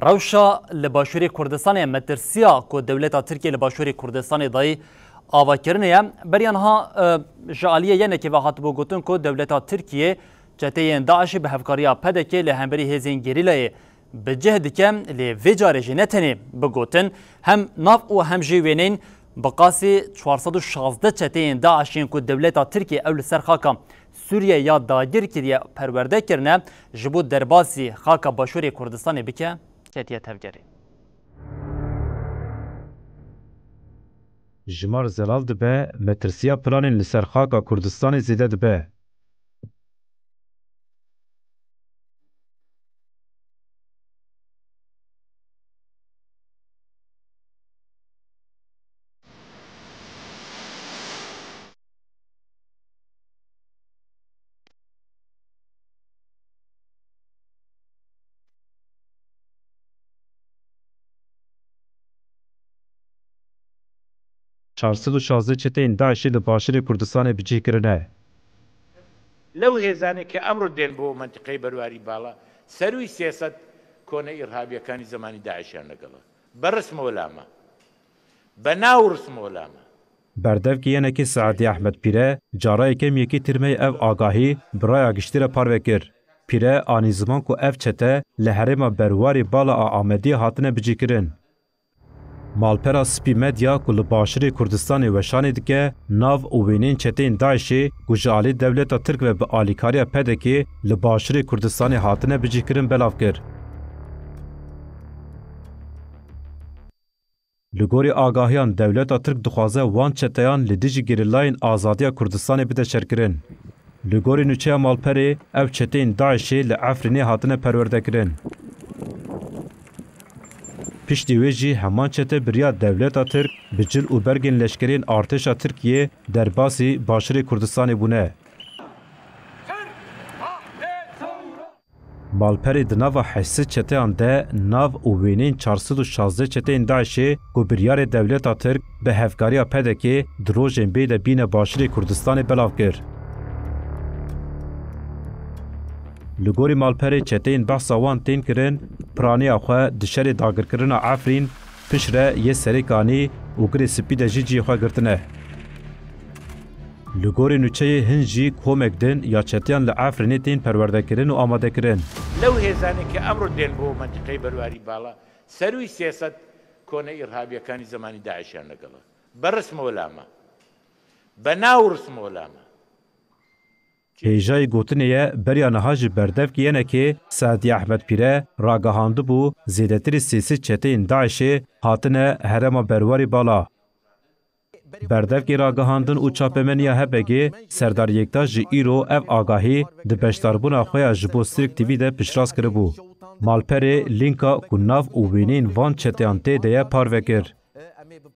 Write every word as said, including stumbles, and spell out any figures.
Rewşa li Başûrê Kurdistanê, metirsiya ku dewleta Tirkiyê li Başûrê Kurdistanê dayî avakirinê ye. Beriya niha, e, ji aliyê YNK'ê ve hatibû gotin ku dewleta Tirkiyê çeteyên DAIŞ'ê bi hevkariya PDK'ê li hemberî hêzên gerîlayê bi cih dike, lê vê carê jî ne tenê bi gotin, hem nav û hem jî wêneyên bi qasî çar sed û şazdeh çeteyên DAIŞ'ên ku dewleta Tirkiyê ew li ser xaka Sûriye ya dagir kiriye perwerde kirine, ji bo derbasî xaka Başûrê Kurdistanê bike, ketiye tevgerê. Jimar zelal dibe, metirsiya planên li ser xaka Kurdistanê zêde dibe. Çar sed û şazdeh çeteyên DAIŞ'ê li Başûrê Kurdistanê bi cih kirine. لەو هێزانەی کە ئەمڕۆ دێن بۆ مەنتیقەی بەرواری باڵا، سەرووی سێ سەد کۆنە ئیرهابیەکانی زەمانی داعشیان لەگەڵە. بە ڕسمەوە لامە. بە ناو ڕسمەوە لامە. Berdevkê YNK'ê Seedî Ehmed Pîre cara yekem yekê tîrmeyê ev agahî bi raya giştî re parve kir. Pîre anî ziman ku ev çete li herêma Berwarê Bala a Amediyê hatine bicihkirin. Malpera Spî Medya ku li Başûrê Kurdistanê weşanê dike, nav û wêneyên çeteyên DAIŞ'ê ku ji alî dewleta Tirk ve bi alîkariya PDK'ê li Başûrê Kurdistanê hatine bicihkirin belav kir. Li gorî agahiyan dewleta Tirk dixwaze wan çeteyan li dijî gerîlayên azadiya Kurdistanê bide şerkirin. Li gorî nûçeya Malperê, ev çeteyên DAIŞ'ê li Efrînê hatine perwerdekirin. Piştî wê jî heman çete bi riya dewleta Tirk bi cil û bergên leşkeriyên artêşa Tirkiyê derbasî Başûrê Kurdistanê bûne. Malperê di nava heşt sed çeteyan de nav û wêneyên çar sed û şazdeh çeteyên DAIŞ'ê ku biryarê dewleta Tirk bi hevkariya PDK'ê di rojên bê de bîne Başûrê Kurdistanê belav kir. Li gorî Malperê çeteyên behsa wan tên kirin, piraniya xwe di şerê dagirkirina Efrîn, piştre yê Serêkanî û Girê Spî de jî cihê xwe girtine. Li gorî nûçeyê hin jî komek din ya çeteyan li Efrînê tên perwerdekirin û amadekirin. لەو هێزانەی کە ئەمڕۆ دێن بۆ مەنتیقەی بەرواری باڵا، سەرووی سێ سەد کۆنە ئیرهابیەکانی زەمانی داعشیان لەگەڵە. بە ڕسمەوە لامە. بە ناو ڕسمەوە لامە. Hêjayî gotinê ye, beriya niha jî berdevkê YNK'ê Seedî Ehmed Pîre ragihandibû, zêdetirî sê sed çeteyên DAIŞ'ê hatine herêma Berwarê Bala. Berdevkê ragihandin û çapemeniya HPG'ê Serdar Yektaş jî îro ev agahî di beşdarbûna xwe ya ji bo Sirk T V de piştrast kiribû. Malperê lînka ku nav û wêneyên van çeteyan tê de ye parve kir.